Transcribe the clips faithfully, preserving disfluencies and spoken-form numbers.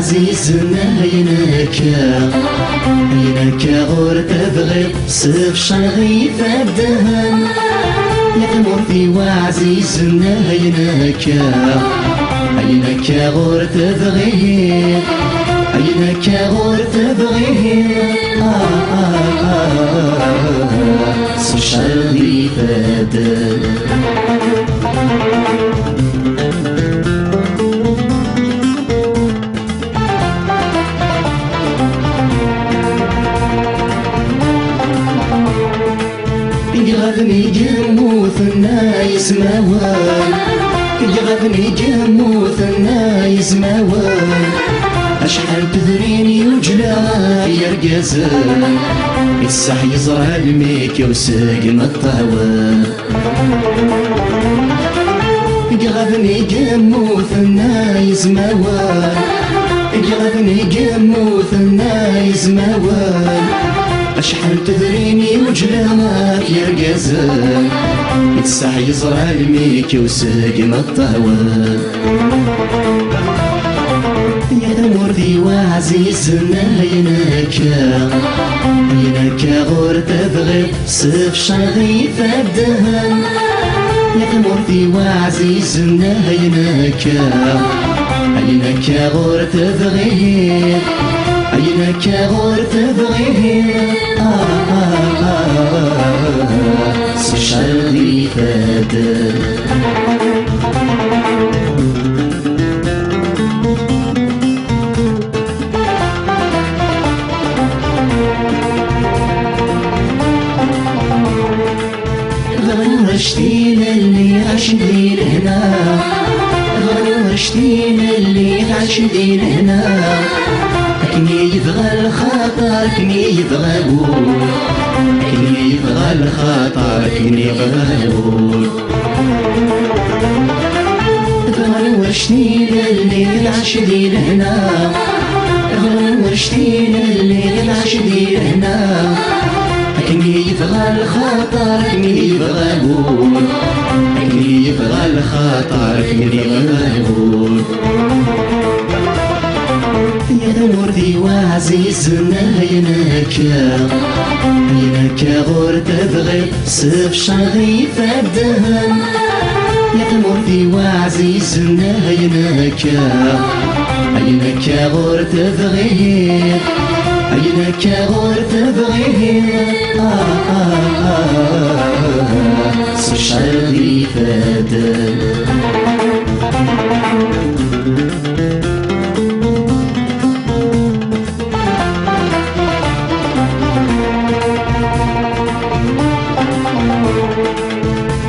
Ɛzizen ayen akka, ayen akka ur tebɣiḍ, sefcaleḍ ifadden. Ya tamurt-iw ɛzizen ayen akka, ayen akka ur tebɣiḍ, ayen akka ur tebɣiḍ. Ah, ah, ah, ah, ah. Sefcaleḍ ifadden. Iɣaben i yemmuten ay izmawen, iɣaben i yemmuten ay izmawen. Acḥal n tedrin yujla yergazen, iṣṣeḥ yeẓra lmik usegm ṭṭawen. Iɣaben i yemmuten ay izmawen, iɣaben i yemmuten ay izmawen. Acḥal n tedrin yujla yergazen, iṣṣeḥ yeẓra lmik usegm ṭṭawen. Ya tamurt-iw ɛzizen ayen akka, ayen akka ur tebɣiḍ, sefcaleḍ ifadden. Ya tamurt-iw ɛzizen ayen akka, ayen akka ur tebɣiḍ, ayen akka ur tebɣiḍ. Ah, ah, ah, ah, ah. Sefcaleḍ ifadden. Bɣiɣ ur actil alli ɛac di lehna. Bɣiɣ ur actil alli ɛac di lehna. Akken i yebɣa lxaṭer, akken i yebɣa wul. Akken i yebɣa lxaṭer, akken i yebɣa wul. Bɣiɣ ur actil alli ɛac di lehna. Bɣiɣ ur actil alli ɛac di lehna. Akken i yebɣa lxaṭer, akken i yebɣa wul. Akken i yebɣa lxaṭer, akken i yebɣa wul. Ya tamurt-iw ɛzizen ayen akka, ayen akka ur tebɣiḍ, sefcaleḍ ifadden. Ya tamurt-iw ɛzizen ayen akka, ayen akka ur tebɣiḍ, ayen akka ur tebɣiḍ. Ah, ah, ah, ah, ah. Sefcaleḍ ifadden.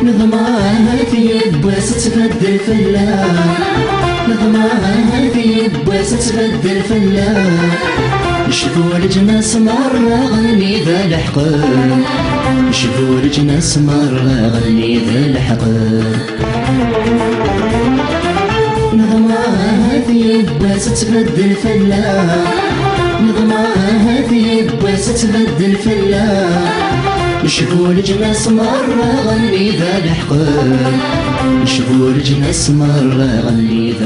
Neḍma ahat yiwwas ad tbeddel fell-aɣ. Neḍma ahat yiwwas ad tbeddel fell-aɣ. Necbu leǧnas merra ɣelli d leḥqen. Necbu leǧnas merra ɣelli d leḥqen. Neḍma ahat yiwwas ad tbeddel fell-aɣ. Neḍma ahat yiwwas ad tbeddel fell-aɣ. Necbu leǧnas merra ɣelli d leḥqen. Necbu leǧnas merra ɣelli d